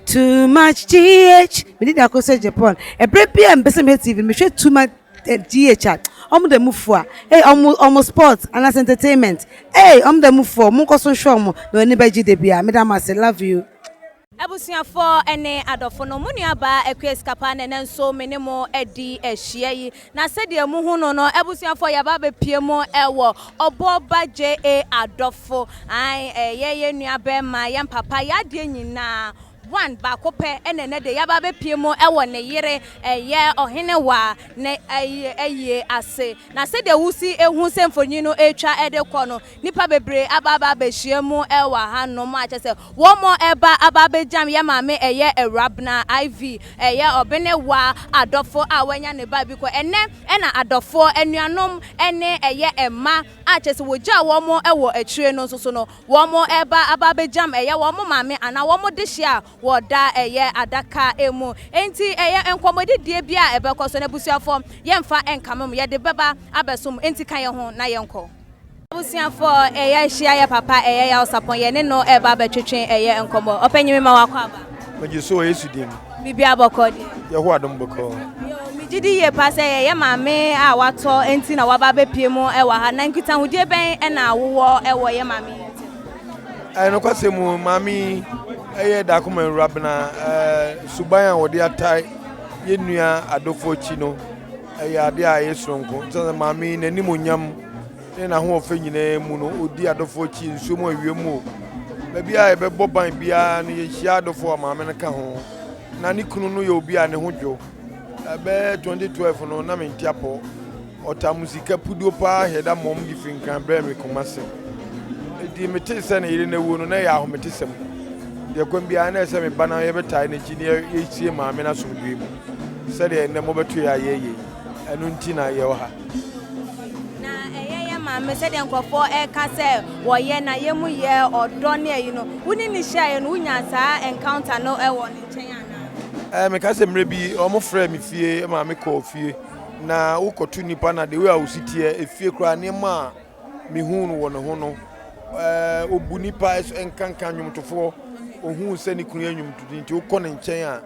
Too Much GH. Mede de akɔ sɛ Japan. Ɛberɛ bi a mpɛ sɛ mehwɛ TV no, mehwɛ Too Much GH a, ɔmo da mu fo a, hey, ɔmo sport anaasɛ entertainment. Hey, ɔmo da mu fo, ɔmo nkɔ so nhwɛ ɔmo na ɔni bɛgye de bia. Meda mo ase, love you. Abusuafoɔ ne adɔfo no, mo nuabaa Akua Sikapa na ɛnɛ nso me ne mo adi ahyia yi. Na sɛdeɛ muhu no, abusuafoɔ, yɛaba abɛpie mu ɛwɔ Ɔbɔba J.A. Adɔfo. Ae, ɛyɛ yɛn nua bɛrima, yɛn papa, yɛadeɛ nyinaa one baako pɛ. Ɛna ɛnɛ de yɛaba abɛpie mu ɛwɔ ne yere, ɛyɛ Ɔhenewa ne ɛyɛ ɛyie ase. Na sɛdeɛ wusi ehu sɛ mfonyin no etwa ɛde kɔ no, nipa bebree aba abɛhyia mu ɛwɔ hanom a kyerɛ sɛ wɔn mo ɛba aba abɛgyam yɛ maame, ɛyɛ Awurabena Iv, ɛyɛ Ɔbenewa Adɔfo a wɔanya ne ba bi kɔ. Ɛnɛ ɛna adɔfoɔ, anuanom ɛne ɛyɛ ɛma a kyerɛ sɛ wɔgya wɔn mo ɛwɔ akyire no nso so no, wɔn mo ɛba aba abɛgyam ɛyɛ wɔn mo maame anaa wɔn mo de hyia a wɔda ɛyɛ adaka emu. Enti ɛyɛ nkɔmmɔdidie bi a ɛbɛkɔ so. N'abusuafoɔ, yɛmfa nkama mu, yɛde bɛba abɛsom. Enti ka yɛn ho na yɛnkɔ. Abusuafoɔ, ɛyɛ ahyia yɛ papa, ɛyɛ yɛ ɔsapɔn, yɛne no ɛba abɛtwetwe ɛyɛ nkɔmmɔ. Ɔpɛnyimi, ma wakɔ aba. Megye so wɔ Yesu din mu. Biribi abɔkɔ deɛ? Yɛho adom bɔkɔɔ. Yo, megye di yie pa sɛ yɛyɛ maame a watɔ nti na waba abɛpie mu ɛwɔ ha. Na nkitahodie bɛn ɛna wowɔ ɛwɔ yɛ maame yi ntam? Ɛnokwasɛ mu, maame yi ɛyɛ Daakoma Awurabena. Suban a wɔde atae yɛn nua Adɔfo akyi no ɛyɛ adeɛ a ɛyɛ soronko. Nti sɛ maame yi n'anim onyam ne n'ahoɔfɛ nyinaa mu no, ɔdi Adɔfo akyi nsuo mu, awia mu o, baabi a yɛbɛbɔ ban biara no, yɛhyia Adɔfo a, maame no ka ho. Na ne kunu no yɛ obi a ne ho dwo. Ɛbɛyɛ 2012 no na mente apɔ, ɔtam sika puduo paa hɛda mmɔm de firi Nkran brɛ me Kumase. Nti metee sɛ ne yere no awu no, na ɛyɛ ahometesɛm deɛ, kwan biara na ɛsɛ meba na yɛbɛtae n'akyi ne yɛsie maame no asomdwoe mu sɛdeɛ ɛnnɛ mobɛto yɛ a yɛyɛ yi. Ɛno nti na yɛwɔ ha. Na ɛyɛ yɛ maame, sɛdeɛ nkurɔfoɔ ɛka sɛ wɔyɛ na yɛ mu yɛ ɔdɔ ne ayi no, wo ne ne hyiaeɛ no, wonya saa encounter no ɛwɔ ne nkyɛn anaa? Meka sɛ mmerɛ bi ɔmo frɛ me fie ma mekɔɔ fie na wokɔto nnipa na de wei a wosi teɛ efie koraa, nneɛma a mehu no wɔ ne ho no, ɔbu nipa nkanka nnwomtofoɔ. Ohuu sɛ ne kunu yɛ nnwomtoni, nti wokɔ ne nkyɛn a,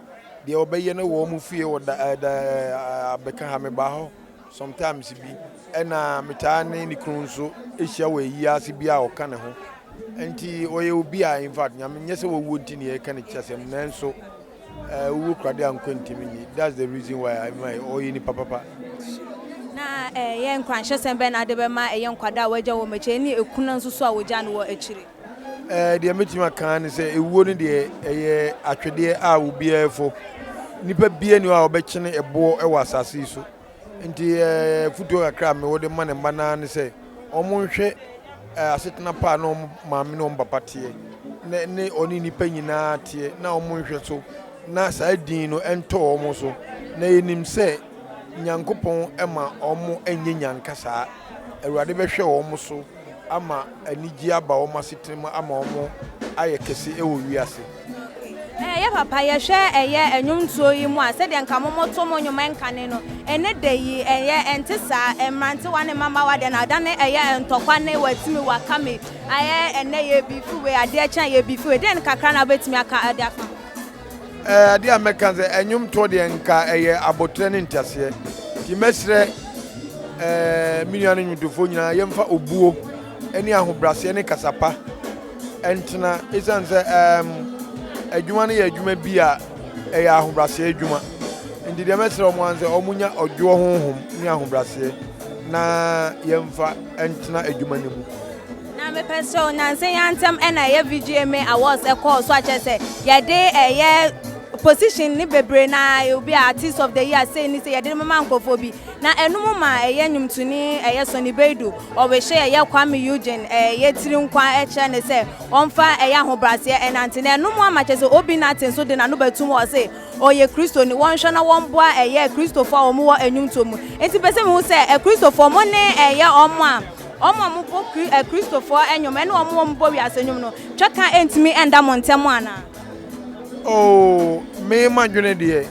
deɛ ɔbɛyɛ no wɔ ɔmo fie wɔ da ɛɛ da abɛka ha. Meba hɔ sometimes bi, ɛna metaa ne ne kunu nso ahyia wɔ ayi ase bi a ɔka ne ho. Nti ɔyɛ obi a, in fact, Nyame nyɛ sɛ wɔwuo nti ne yɛka ne kyɛsɛm, nanso wowu kurade a nkwa ntimi nyi. That's the reason why ɔyɛ nipa papa. Na ɛyɛ nkranhyɛsɛm bɛn na ade bɛma ɛyɛ nkwadaa a wɔagya wɔn akyi ne ekunu nso so a wɔgya no wɔ akyire? Deɛ mɛtumi aka ne sɛ ewuo no deɛ, ɛyɛ atwedeɛ a obiara fo. Nipa biara ni hɔ a ɔbɛkyene ɛboɔ ɛwɔ asase yi so. Nti futuo kakra a mewɔ de ma ne mma naa ne sɛ wɔn nhwɛ asetena pa a na wɔn maame ne wɔn papa teɛ ne ɔne nipa nyinaa teɛ, na wɔn nhwɛ so na saa din no ɛntɔ wɔn so. Na yɛnim sɛ Nyankopɔn ma wɔn nyɛ nyanka saa. Awurade bɛhwɛ wɔn so ama anigye aba wɔn asetena mu, ama wɔn ayɛ kɛse wɔ wiase. Ɛyɛ papa, yɛhwɛ ɛyɛ nnwomtoɔ yi mu a, sɛdeɛ nka momoto mo nnwom nkane no, ɛne da yi ɛyɛ ɛnte saa. Mmerantewa ne mmabaawa deɛ na adane ɛyɛ ntɔkwa ne watimi wakame ayɛ. Ɛnɛ yɛ bi fi wei, adeɛ kyɛn yɛ bi fi wei. Deɛ no kakra na wobɛtumi aka ɛde afa ho? Adeɛ a mɛka sɛ ɛnwomtoɔ deɛ, nka ɛyɛ abotire ne nteaseɛ. Nti mɛsrɛ me nua no nnwomtofoɔ nyinaa, yɛmfa obuo ne ahobrɛaseɛ ne kasapa ɛntena, ɛsiane sɛ adwuma no yɛ adwuma bi a ɛyɛ ahobrɛaseɛ adwuma. Nti deɛ mɛsrɛ wɔn an sɛ wɔn nya ɔdwoɔ honhom ne ahobrɛaseɛ na yɛmfa ntena adwuma no mu. Na mepɛ sɛ o nansa yi antɛm ɛna ɛyɛ VGMA Awards ɛkɔɔ so, akyerɛ sɛ yɛde ɛyɛ position ne bebree na obi a Artist of the Year sei ne sɛ yɛde mema nkurɔfoɔ bi, na ɛnum ma ɛyɛ nnwomtoni ɛyɛ Sonny Baidu ɔwehye ɛyɛ Kwame Eugene ɛyɛ tiri nkwa, ɛkyerɛ ne sɛ ɔmfa ɛyɛ ahobrɛaseɛ ɛnante. Na ɛnum ama kyerɛ sɛ Obi Nate nso de n'ano bɛtum wɔ se ɔyɛ Kristoni, wɔnhwɛ na wɔmboa ɛyɛ Kristofoɔ a wɔn wɔ nnwomtoɔ mu. Nti pɛ sɛ mehu sɛ Akristofoɔ mo ne ɛyɛ ɔmo a mobɔ Kristofoɔ nnwom ɛne ɔmo a wɔbɔ wiase nnwom no, twɛka ntumi ɛnda mo ntɛm anaa? Oh, me ma dwene deɛ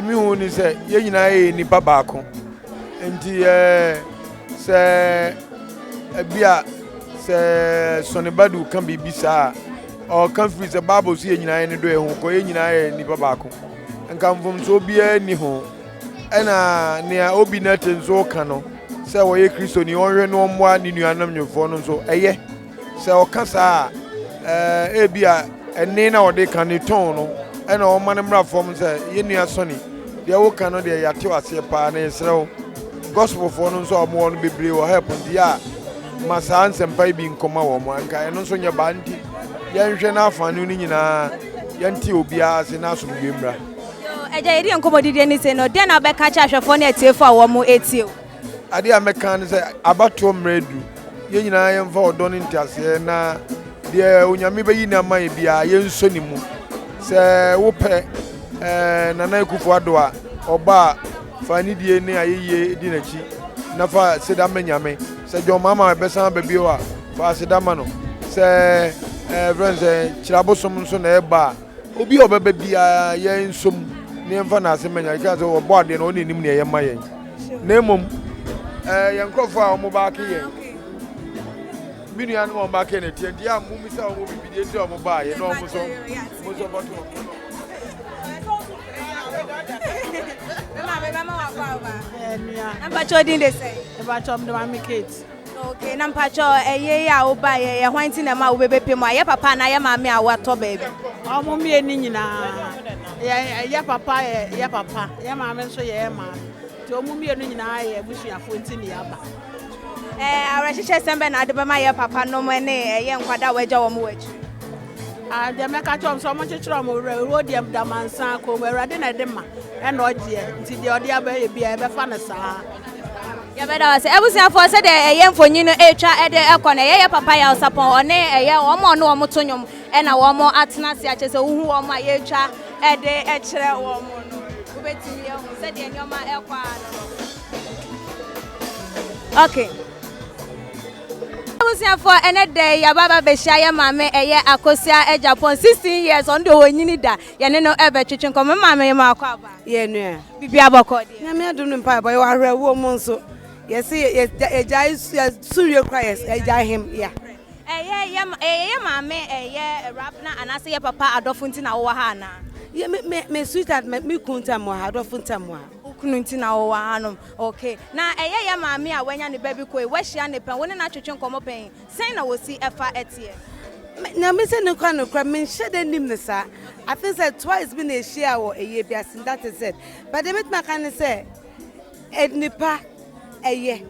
mehu ni sɛ yɛn nyinaa yɛ nipa baako. Nti sɛ ebi a sɛ Sonny Badu ka biribi saa a, Ɔka firi sɛ Bible so yɛn nyinaa yɛne dɔ yɛn ho kɔ, yɛn nyinaa yɛ nnipa baako. Nka mfomsoɔ biara nni ho. Ɛna nea Obi Nate nso ka no sɛ ɔyɛ Kristoni, ɔnhwɛ na ɔmmoa ne nuanom nnwomfoɔ no nso, ɛyɛ. Sɛ ɔka saa a, ɛɛ, ebia ɛnne na ɔde ka ne tone no ɛna ɔma no mmra fam sɛ yɛn nua Sonny, deɛ woka no deɛ yɛate wo aseɛ paa na yɛsrɛ wo. Gospelfoɔ no nso a wɔwɔ no bebree wɔ help nti yɛ a ma saa nsɛmpa yi bi nkɔma wɔn. Anka ɛno nso nyɛ baa nti yɛnhwɛ n'afaanu no nyinaa, yɛnte obiara ase na asomdwoe mmra. Yo, Agya, yɛdi yɛn nkɔmmɔdidie no sei no, deɛn na wobɛka akyerɛ ahwɛfoɔ ne atiefoɔ a wɔretie wo? Adeɛ a mɛka ne sɛ abatoɔ mmerɛ adu. Yɛn nyinaa yɛmfa ɔdɔ ne nteaseɛ na deɛ Onyame bɛyi no ama yɛn biara yɛnsɔ ne mu. Sɛ wopɛ eh, Nana Akufo Addo a, ɔba a, fa anidie ne ayɛyie di n'akyi na fa seda ma Nyame. Sɛ John Mahama bɛsan aba bio a, fa aseda ma no. Sɛ eh, frɛ no sɛ Kyerɛabosom nso na ɛba a, Obi a ɔbɛba biara, yɛnsɔ mu na yɛmfa n'ase mma Nyame. Ɛka sɛ ɔbɔ adeɛ no, ɔno na ɛnim nea ɛyɛ ma yɛn. Na mmom, ɛɛ yɛn nkurɔfoɔ a wɔn baake yɛn, me nuanom a wɔn baake yɛn ɛteɛ nti a mommisa wɔn biribi deɛ nti a wɔn baa yɛ na wɔn nso wɔn nso bɔto wɔn. Mpakyɛ din de sɛ? Mpakyɛ ɔmo de maame Kate. Ok na mpakyɛw ɛyɛ yi a woba yɛ yɛ hwan nti na ɛma wobɛbɛpɛ mu a yɛ papa anaa yɛ maame a watɔ baabi? Ɔmo mmienu nyinaa yɛ yɛ papa yɛ yɛ papa yɛ maame nso yɛ yɛ maame nti ɔmo mmienu nyinaa yɛ abusuafoɔ nti na yɛaba. Ɛɛ awerɛkyekyɛ sɛm bɛn na wode bɛma yɛ papa nom ne ɛyɛ nkwadaa a wagya wɔn wɔ akyiri? Ah, deɛ mɛka kyerɛ wɔn sɛ wɔn nkyekyere wɔn werɛ owuo deɛ da mansa kɔn mu awurade na ɛde ma ɛna ɔgyeɛ nti deɛ ɔde aba yɛ bia yɛbɛfa no saa. Yɛbɛda wo ase. Abusuafoɔ sɛdeɛ ɛyɛ mfonyin no ɛretwa ɛde ɛkɔ no ɛyɛ yɛ papa Yaw Sapɔn ɔne ɛyɛ wɔn a ɔne wɔn to nnwom ɛna wɔn atena ase akyɛ sɛ wohu wɔn a yɛretwa ɛde ɛkyerɛ wɔn no wobɛtumi ahu sɛdeɛ nneɛma ɛkɔ ara no no. Okay. Abusuafoɔ ɛnɛ dɛ yi yɛaba aba bɛhyia yɛ maame ɛyɛ Akosua Agyapong 16 years ɔno deɛ ɔnyini da yɛne no ɛbɛtwetwe nkɔmmɔ. Me maame yɛ mu akɔ aba. Yɛ nua. Biribiara bɔkɔɔ deɛ. Nyame adom ne mpaebɔ yɛwɔ awerɛhoɔ mu nso yɛse yɛgyae yɛsu wie koraa yɛgyae hem ya. Ɛyɛ yɛ ɛyɛ yɛ maame ɛyɛ Rabna anaasɛ yɛ papa adɔfo nti na wowɔ ha anaa? Yɛ me me me sweetheart me me kunu nti na mewɔ ha adɔfo nti na mewɔ ha. Wo kunu nti na wowɔ hanom okay na ɛyɛ yɛ maame a wanya ne ba bi kɔ yi woahyia no pɛn wo ne no atwetwe nkɔmmɔ pɛn sɛn na wɔsi ɛfa ɛteɛ? Me na me sɛ nokora nokora menhyɛ da nnim no saa I think sɛ twice bi na yɛhyiaa wɔ ɛyie bi ase that is it but deɛ mɛtumi aka ne sɛ nipa ɛyɛ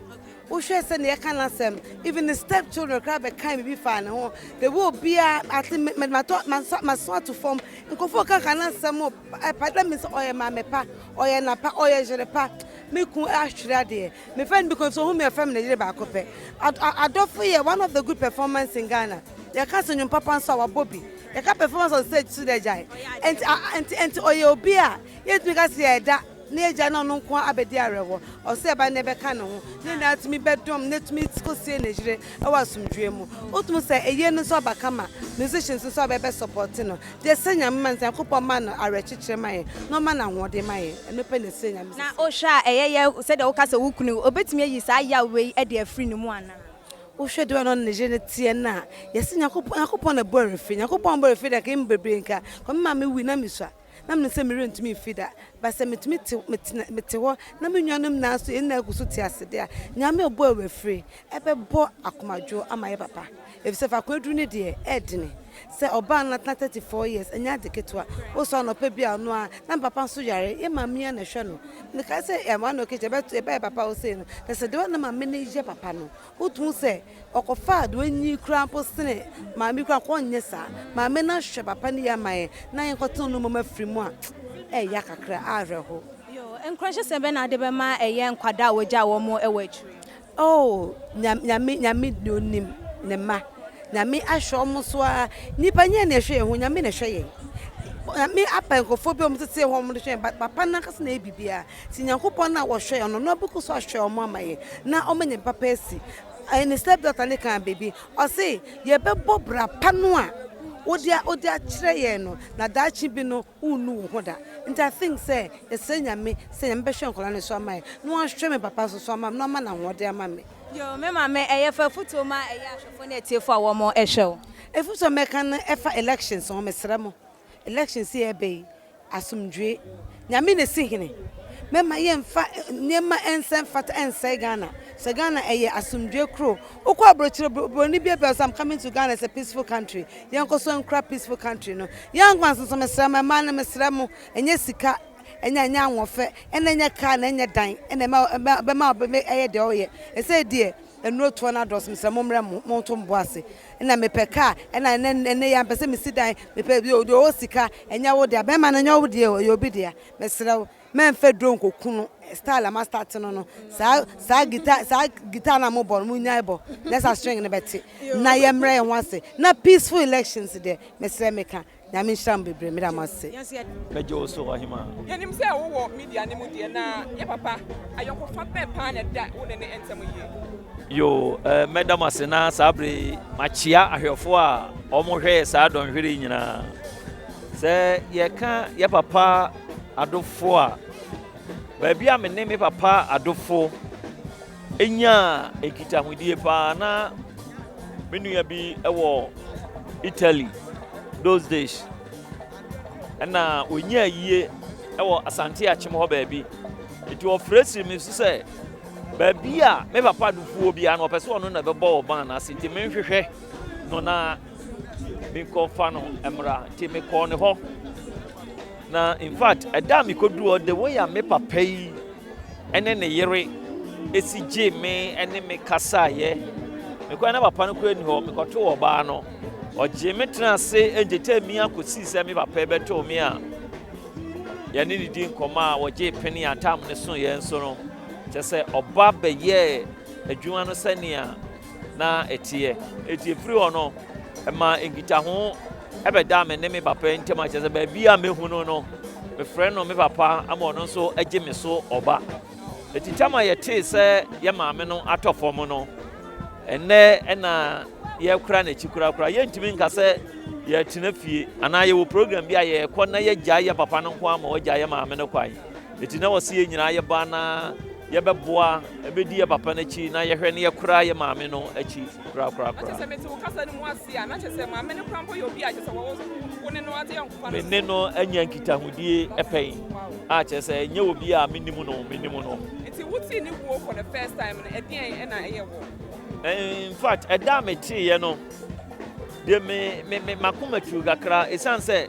wohwɛ sɛ nea yɛka n'asɛm even ne step children koraa bɛka biribi faa ne ho the way obiara ate me matɔ maso ato fam nkurɔfoɔ kaka n'asɛm ɛpa dɛ me sɛ ɔyɛ maame pa ɔyɛ na pa ɔyɛ yere pa me kun ahwere adeɛ Me friend bi kɔ so ohun me ɔfrɛ me ne yere baako pɛ. Adɔfo yɛ one of the good performance in Ghana. Yɛka sɛ nnwom papa nso a wabɔ bi. Yɛka performance on stage so dɛ gyae. Ɛnti ɛnti ɛnti ɔyɛ obi a yɛntumi ka sɛ yɛda na yɛgyae na ɔno nko ara abɛdi awerɛhoɔ. Ɔsɛ yɛba na yɛbɛka ne ho na yɛn nyinaa tumi bɛdɔm na yɛtumi kɔsie ne yere wɔ asomdwoeɛ mu. Wotumi sɛ ayie no nso aba kama, musicians nso aba bɛ support no. Deɛ ɛsɛ Nyame ma no sɛ Nyankopɔn ma no awerɛkyekyerɛ ma yɛn na ɔma no ahoɔden ma yɛn. Ɛno pɛ na ɛsɛ Nyame Na wohwɛ a ɛyɛ yɛ sɛdeɛ woka sɛ wo kunu ɔbɛtumi ayi saa yaw wei de afiri ne mu anaa? Wohwɛ deɛ ɔne ne yere no teɛ no a, yɛse Nyankopɔn Nyankopɔn na ɛbɔ awerɛfiri. Nyankopɔn bɔ awerɛfiri deɛ anka yɛn mu bebree nka. Kɔ me maame wui na mesua. Na menim sɛ merentumi mfi da. But sɛ metumi te metena mete hɔ na me nuanom nyinaa nso yɛn nyinaa gu so te ase deɛ a, Nyame a ɔbɔ awerɛfiri ɛbɛbɔ akomadwoɔ ama yɛ papa. Efisɛ faako aduru no deɛ, ɛɛdene. Sɛ ɔbaa no atena 34 years, ɛnyɛ ade ketewa. Wosɔ anɔpa bi a, ɔno ara, na me papa nso yare, yɛn maame yi ara na ɛhwɛ no. Mekae sɛ ɛɛ one occasion, yɛbɛto yɛbɛyɛ papa hɔ sei no, na sɛ deɛ na maame no yɛ papa no, wotu hu sɛ ɔkɔfaa deɛ ɔnyi koraa mpo sene maame yi koraa, nka ɔnyɛ saa. Maame no ahwɛ papa no yie ama yɛn, na yɛnkɔtena ɔno mmom afiri mu a, ɛɛya kakra, awerɛho. Yoo, nkuranhyɛsɛm bɛn na wode bɛma ɛyɛ nkwadaa a wagyaa wɔn wɔ akyire? Oh Nyame Nyame deɛ onim ne mma Nyame ahwɛ ɔmo so aa Nipa nyɛ na ɛhwɛ yɛn ho Nyame na ɛhwɛ yɛn Nyame apɛ nkorɔfoɔ bi a ɔmo tete hɔ ɔmo de hwɛ yɛn but papa no ankasa na ɛyɛ biribiara Nti Nyankopɔn no a ɔhwɛ yɛn no ɔno abɛkɔ so ahwɛ ɔmo ama yɛn na ɔmo anya papa asi Ɛɛ ne step daughter no kaa biribi ɔse yɛbɛbɔ bra pa no a wode wode akyerɛ yɛn no na daakye bi no wonnu wo ho da nti I think sɛ yɛsrɛ Nyame sɛ Nyame bɛhwɛ nkwadaa no so ama yɛn na wahwɛ me papa nso so ama me na wama no ahoɔden ama me. Yoo me maame ɛyɛ fa afutuo ma ɛyɛ ahwɛfoɔ ne atiefoɔ a wɔn ɛhwɛ wo. Afutuo a mɛka no ɛfa elections ho, mesrɛ mo, elections yi a ɛreba yi, Asomdwoe. Nyame na esi hene. Mɛma yɛnfa nneɛma ɛnsɛ mfata ɛnsɛe Ghana. Sɛ Ghana ɛyɛ asomdwoe kuro. Wokɔ abrokyire broni bi bɛ sɛ I'm coming to Ghana it's a peaceful country. Yɛnkɔ so nkura peaceful country no. Young ones nso mesrɛ mo mmaa no mesrɛ mo ɛnyɛ sika ɛnyɛ ɛnyɛ ahoɔfɛ ɛna ɛnyɛ car na ɛnyɛ dan ɛna ɛma ɛbɛma wobɛ ɛyɛ deɛ ɔyɛ. Ɛsɛ deɛ Nnuro toɔ no adɔɔso mesrɛ mo mmrɛ mo monto mo bo ase ɛna mepɛ car ɛna ɛnɛ ɛnɛ yi a mepɛ sɛ mesi dan mepɛ deɛ ɔwɔ sika ɛnyɛ wo dea bɛrima no ɛnyɛ wo deɛ o ɛyɛ obi dea mesrɛ wo mɛmfa duro nkɔku no style a ma start no no saa saa guitar saa guitar no a mobɔ no monyae bɔ na saa string no bɛte na yɛmmrɛ yɛn ho ase na peaceful elections deɛ mesrɛ meka Nyame nhyira mo bebree meda mo ase. Mɛgye wo so, ɔhemaa. Yɛnim sɛ wowɔ media no mu deɛ, na yɛ papa, ayɔnkofa bɛn paa na ɛda wo ne ne ntam yie? Yoo, eh, mɛda mo ase na saa bere yi makyea ahwɛfoɔ a wɔhwɛ yɛ saa dɔnhwere yi nyinaa. Sɛ yɛka yɛ papa adofo a, baabi a me ne me papa adofo nyaa nkitahodie paa na me nua bi wɔ Italy those days ɛna ɔnyaa yie wɔ Asante Akyem hɔ baabi nti ɔfrɛ siri me so sɛ baabi a me papa adofoɔ biara no ɔpɛ sɛ ɔno na ɛbɛbɔ wɔ ban no ase nti menhwehwɛ no na menkɔfa no mmra nti mekɔɔ ne hɔ na in fact ɛda a mekɔduru hɔ the way a me papa yi ne ne yere si gyee me ne me kasaeɛ. Mekɔɛ na papa no koraa ni hɔ, mekɔtoo ɔbaa no. Ɔgyee me tena ase ntetee me akɔsii sɛ me papa bɛtoo me a yɛne ne di nkɔmmɔ a wɔgyee pene a tam no so yɛn so no. Kyɛ sɛ ɔba bɛyɛɛ adwuma no sɛnea na ɛteɛ. Enti ɛfiri hɔ no, ɛmaa nkitaho bɛdaa me ne me papa ntam a kyerɛ sɛ baabi a mehu no no, mefrɛ no me papa ama ɔno nso agye me so ɔba. Enti tam a yɛtee sɛ yɛ maame no atɔ fam no, ɛnnɛ ɛna yɛkora n'akyi korakora. Yɛntumi nka sɛ yɛtena fie anaa yɛwɔ program bi a yɛrekɔ na yɛgyae yɛ papa no nko ama wagyae yɛ maame no kwan. Enti na wɔse yɛn nyinaa yɛba na yɛbɛboa bɛdi yɛ papa no akyi na yɛhwɛ na yɛkora yɛ maame no akyi korakorakora. Na kyerɛ sɛ mete wo kasa no mu ase a, na kyerɛ sɛ maame no koraa mpo yɛ obi a kyerɛ sɛ wo ne no ate ayɔnkofa no so. Me ne no anya nkitahodie pɛn a kyerɛ sɛ ɛnyɛ obi a menim no, menim no. Nti wotee ne wuo for the first time no, ɛdeɛn na ɛyɛ wo? In fact, ɛda a meteeɛ no, Deɛ me me me m'akoma turu kakra esiane sɛ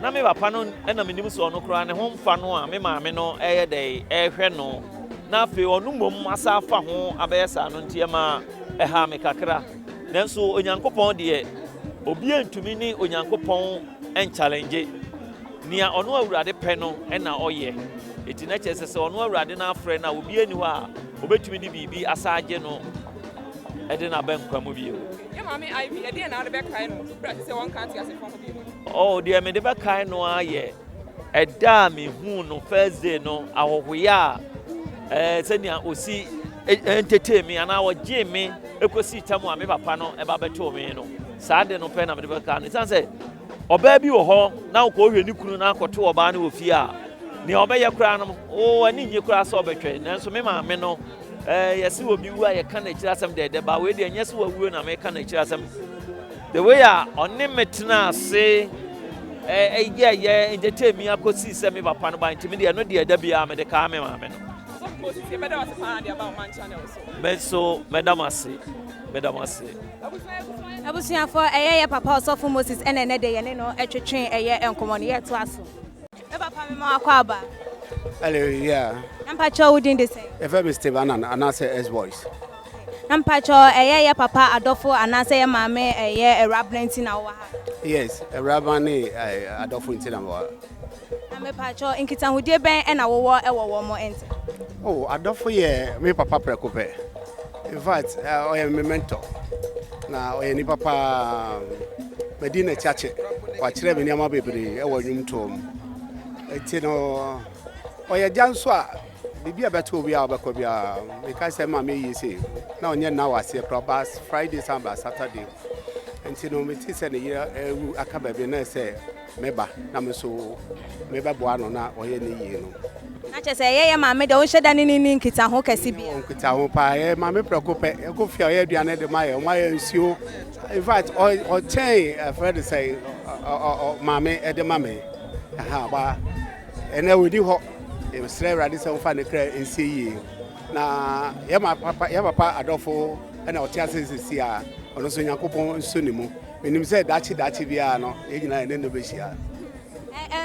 na me papa no na menim sɛ ɔno koraa ne ho mfa no a me maame no ɛyɛ dɛ ɛrehwɛ no na afei ɔno mmom asa afa ho abɛyɛ saa no nti ɛma ɛhaa me kakra. Nanso Onyankopɔn deɛ obi ntumi ne Onyankopɔn nkyalengye. Nea ɔno Awurade pɛ no na ɔyɛ. Eti na kyerɛ sɛ sɛ ɔno Awurade no afrɛ no a obi ani hɔ a obetumi de biribi asa agye no de no aba nkwa mu bio. Yɛn maame Ivy, ɛdeɛn na wode bɛkae no berɛ a ɛsɛ sɛ wɔnka ateasefoɔ ho bio no? Oh, deɛ mede bɛkae no ara yɛ ɛda a mehuu no first day no, ahɔhoyɛ a ɛɛ sɛnea osi ntetee me anaa ɔgyee me kɔsii tam a me papa no ɛba bɛtoo me no, saa de no pɛ na mede bɛkae no. Ɛsiane sɛ ɔbaa bi wɔ hɔ na ɔkɔhwɛ ne kunu na akɔto ɔbaa no wɔ fie a, nea ɔbɛyɛ koraa no, oo, ani nnye koraa sɛ ɔbɛtwɛn. Nanso me maame no, Ɛɛ yɛse obi wu a yɛka n'akyiri asɛm dɛɛdɛ ba wei deɛ ɛnyɛ sɛ wawuo na meka n'akyiri asɛm the way a ɔne me tena ase ɛyɛyɛ ntetee mi akɔsii sɛ me papa no ba nti me deɛ ɛno deɛ da biara mede kaa me maame no. Me nso mɛda mo ase mɛda mo ase. Abusuafoɔ ɛyɛ yɛ papa ɔsɔfo Moses ɛna ɛnɛ de yɛne no ɛtwetwe ɛyɛ nkɔmɔ no yɛtoa so. Me papa me ma wakɔ aba. Hello, yeah. Na mpakyɛw wo din de sɛn? Yɛfrɛ me Steve Annan anaasɛ S Boys. Na mpakyɛw ɛyɛ yɛ papa adɔfo anaasɛ yɛ maame ɛyɛ Awurabena nti na wowɔ ha? Yes, Awurabena ne adɔfo nti na mewɔ ha. Na mepakyɛw nkitahodie bɛn ɛna wowɔ ɛwɔ wɔn ntɛm? Oh, adɔfo yɛ me papa prɛko pɛ. In fact, ɔyɛ me mentor. Na ɔyɛ nipa paa. Madi n'akyi akyɛ. Wakyerɛ me nneɛma bebree wɔ nnwomtoɔ mu. Nti no, ɔyɛ agya nso a, biribi a ɛbɛto obi a ɔbɛkɔ biara, meka sɛ ma meyie sei, na ɔnyɛ nna wɔ aseɛ koraa, ɔba Friday san ba Saturday. Nti no metee sɛ ne yere awu aka baabi no na ɛsɛ meba na me nso mebɛboa no na ɔyɛ ne yie no. Na kyerɛ sɛ ɛyɛ yɛ maame deɛ wonhyɛ da ne no nni nkitaho kɛse biara. Yɛwɔ nkitaho paa, ɛyɛ maame prɛko pɛ. Yɛkɔ fie a ɔyɛ aduane de ma yɛn, ɔma yɛn nsuo. In fact, ɔkyɛn ɛfrɛ de sɛ maame de ma me. Aha, ba ɛnɛ ɔni hɔ. Yɛsrɛ Awurade sɛ ɔmfa ne kra nsie yie. Na yɛ ma papa, yɛ papa adɔfo ɛna ɔte ase sisi a ɔno nso Nyankopɔn nso ne mu. Menim sɛ daakye daakye biara no yɛn nyinaa yɛne no bɛhyia.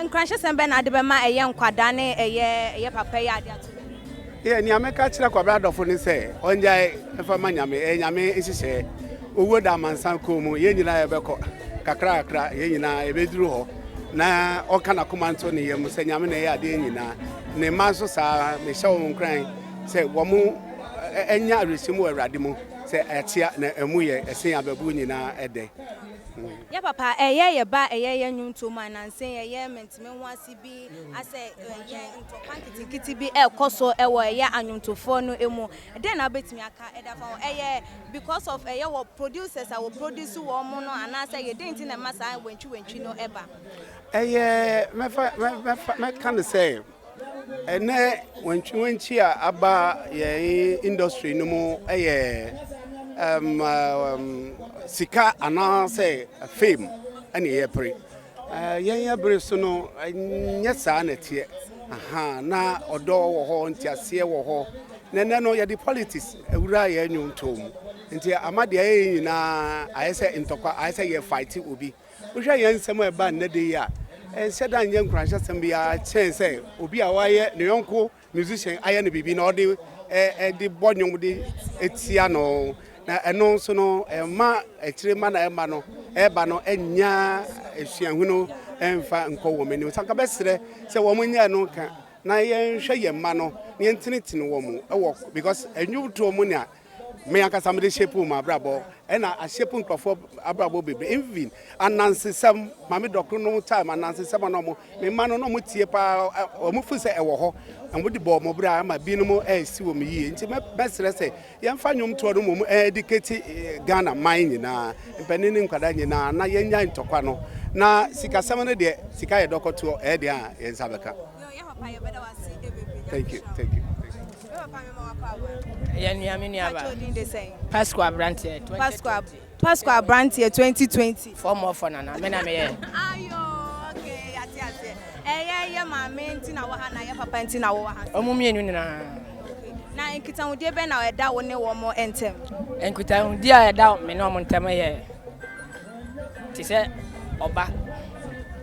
Nkuranhyɛsɛm bɛn na wode bɛma ɛyɛ nkwadaa ne ɛyɛ ɛyɛ papa yi a ade ato n'ani? Yɛ nea mɛka akyerɛ Kwabena adɔfo ne sɛ ɔngyae mfa ma Nyame, ɛyɛ Nyame nhyehyɛɛ. Owuo da amansan kɔn mu, yɛn nyinaa yɛbɛkɔ kakra kakra, yɛn nyinaa yɛbɛduru hɔ. Na ɔnka n'akoma nto ne yam sɛ Nyame na ɛyɛ adeɛ nyinaa. Ne mma nso saa ara, mehyɛ wɔn nkuran sɛ wɔn nya awerɛhyɛmu wɔ Awurade mu sɛ ɛtea na ɛmu yɛ ɛsen abɛbuo nyinaa ɛdɛ. Yɛ papa ɛyɛ yɛ ba ɛyɛ yɛ nwontoɔ mu a nansa yi ɛyɛ menteme ho ase bi asɛ ɛyɛ ntɔkwa nketenkete bi ɛkɔ so ɛwɔ ɛyɛ anwontofoɔ no mu dɛn na wobɛtumi aka ɛde afa ho ɛyɛ because of ɛyɛ wɔ producers a wɔ produce wɔn mo no anaasɛ ɛyɛ dɛn nti na ɛma saa wantwi wantwi no ɛba? Ɛyɛ mɛfa mɛfa mɛka no sɛ Ɛnnɛ wantwiwantwi a aba yɛn industry no mu yɛ um, um, sika anaasɛ fame ɛne yɛpere. Uh, yɛn yɛ bere so no nyɛ saa na ɛteɛ. Aha, na ɔdɔ wɔ hɔ, nteaseɛ wɔ hɔ. Na ɛnɛ no yɛde politics awura yɛn nnwontoɔ mu. Nti ama deɛ ɛyɛ nyinaa ayɛ sɛ ntɔkwa, ayɛ sɛ yɛ fight obi. Wohwɛ yɛn nsɛm a ɛba nnɛ da yi a, ɛnhyɛ da nyɛ nkuranhyɛsɛm biara kyɛn sɛ obi a wayɛ ne yɔnko musician ayɛ no biribi na ɔde ɛde bɔ nnwom de tia no. Na ɛno nso no, ɛma akyire ma na ɛma no ɛba no ɛnya suahunu ɛmfa nkɔ wɔn anim. Sanka bɛsrɛ sɛ wɔn nyɛ no nka na yɛnhwɛ yɛn mma no na yɛntenetene wɔn ɛwɔ because nnwomtoɔ mu nea Me ankasa mede shape m'abrabɔ ɛna a shape nkurɔfoɔ abrabɔ bebree even anansesɛm maame dɔkono no time anansesɛm na ɔmo me mma no na ɔmo tie paa ɔmo feel sɛ ɛwɔ hɔ ɔmo de bɔ ɔmo bra ama binom ɛresi wɔn yie nti mɛsrɛ sɛ yɛmfa nnwomtoɔ no mmom ɛɛdiketi Ghana man nyinaa mpanin ne nkwadaa nyinaa na yɛnya ntɔkwa no na sikasɛm no deɛ sika yɛ dɔkɔtoɔ ɛyɛ deɛ a yɛn nsa bɛka. Thank you, thank you. Yɛ nua me nua ba. Pasco aberanteɛ. Pasco Pasco aberanteɛ 2020. Fɔm ɔfɔ nana me na meyɛ. Ayo okay yate aseɛ. Ɛyɛ yɛ maame nti na wɔ ha na yɛ papa nti na wɔ ha. Ɔmo mmienu nyinaa. Na nkitahodie bɛn na ɛda wo ne wɔn ntɛm? Nkitahodie a ɛda me ne wɔn ntɛm yɛ te sɛ ɔba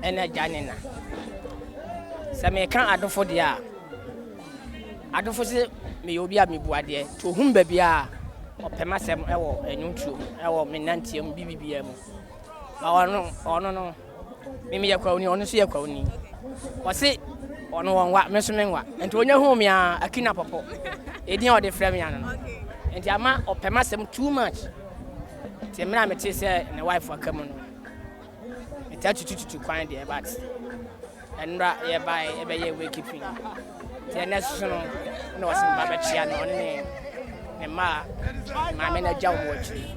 ɛna agya ne na. Sɛ meka adofo deɛ a. Adofo se meyɛ obi a mibu adeɛ, nti ohun me baabiara a, ɔpɛ m'asɛm wɔ nnwontoɔ mu, wɔ me nanteɛ mu, biribiara mu. Na ɔno, ɔno no, me meyɛ kwawuni, ɔno nso yɛ kwawuni. Ɔse ɔno ɔnwa, me nso menwa. Nti onya huu me a, Akina Pɔpɔ, edin a ɔde frɛ me ano no. Nti ama ɔpɛ m'asɛm too much. Nti mmerɛ a metee sɛ ne wife aka mu no, Metaa tutututu kwan deɛ but ɛnora yɛbae ɛbɛyɛ wake keeping nti ɛnɛ soso no na ɔsɛ meba bɛkyea no ɔne ne ne mma a maame no agya wɔn akyiri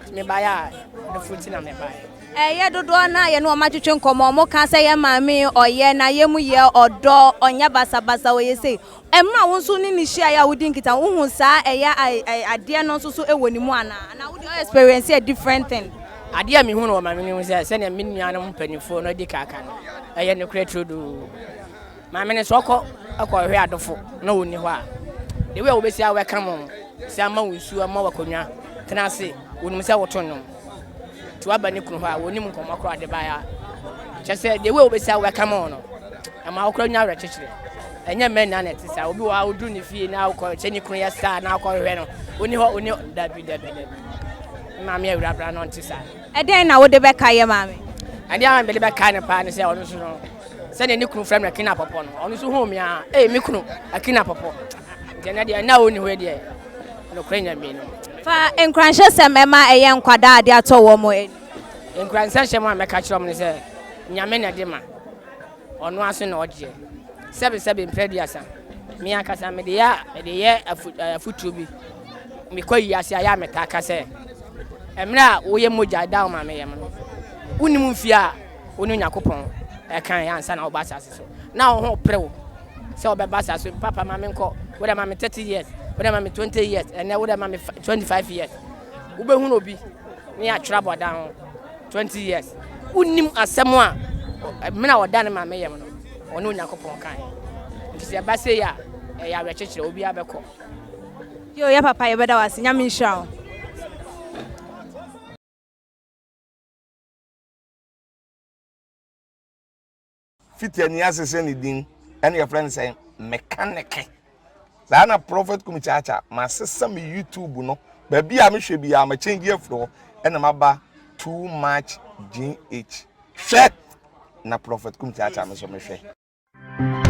nti mebaeɛ a ne fo nti na mebaeɛ. Ɛyɛ dodoɔ no a yɛne wɔn atwetwe nkɔmmɔ, wɔka sɛ yɛn maame ɔyɛ na yɛn mu yɛ ɔdɔ, ɔnyɛ basabasa, ɔyɛ sei. Mmerɛ a wo nso ne no hyiaeɛ a wodi nkitaho, wohu saa ɛyɛ adeɛ no nso so wɔ ne mu anaa? Anaa wode wo experience a different thing? Adeɛ a mehu no wɔ maame no mu sɛ, sɛdeɛ me nuanom mpanimfoɔ no adi kan aka no, ɛyɛ nokorɛ turodoo. Maame no sɛ ɔkɔ kɔhwehwɛ adɔfo na ɔnni hɔ a, the way a wɔbɛsi awɛka mo sɛ ama wo nsuo, ama wo akonnwa, tena ase, wɔnim sɛ woto nnwom. Nti waba ne kunu hɔ a, wɔnim nkɔmmɔ koraa ɔde baeɛ a, kyerɛ sɛ the way wɔbɛsi awɛka mo no, ɛma wo koraa nya awerɛkyekyerɛ. Ɛnyɛ mmaa nyinaa na ɛte saa. Obi wɔ hɔ a woduru ne fie na wokɔ sɛ ne kunu yɛ saa na wokɔhwehwɛ no, ɔni hɔ, ɔni hɔ. Dabi, dabi, dabi. Me maame awura bra no ɔnte saa. Ɛdɛn na wode bɛka yɛ maame? Adeɛ a mede bɛka no paa ne sɛ ɔno nso no, sɛdeɛ ne kunu frɛ no Akina Pɔpɔ no, ɔno nso huu me a, ee me kunu Akina Pɔpɔ. Nti ɛnɛ deɛ, nna a ɔnni hɔ yi deɛ, nokorɛ Nyame no. Fa nkuranhyɛsɛm ma ɛyɛ nkwadaa a ade atɔ wɔn ani. Nkuranhyɛsɛm a mɛka akyerɛ wɔn ne sɛ, Nyame na ɛde ma. Ɔno ara so na ɔgyeɛ. Sɛbesɛbe mprɛ aduasa, me ankasa mede yɛ mede yɛ afotuo bi. Mekɔ ayi ase a, yɛ a metaa ka sɛ, Mmerɛ a woyɛ mogya da wo maame yam no, wonnim mfeɛ a wo ne Onyankopɔn kaeɛ ansa na woba asase so. Na wo ho pere wo sɛ wobɛba asase so. Papa ma menkɔ, wo deɛ ma me 30 years, wo deɛ ma me 20 years, ɛnɛ wo deɛ ma me 25 years. Wobɛhunu obi ne yɛatwerɛ abɔdan ho 20 years. Wonnim asɛm a mmerɛ a ɔda ne maame yam no, ɔne Onyankopɔn kaeɛ. Nti sɛ ɛba sei a, ɛyɛ awerɛkyekyerɛ, obiara bɛkɔ. Yo yɛ papa yɛbɛda wo ase Nyame nhyira wo. Fiti ani ase sɛ ne din ɛne yɛfrɛ no sɛ mekaneke saa na Prophet Kumi Kyaakya masesa me YouTube no baabi a mehwɛ biara makyɛngye afiri hɔ ɛna maba too much GH hwɛ na Prophet Kumi Kyaakya me so mehwɛ.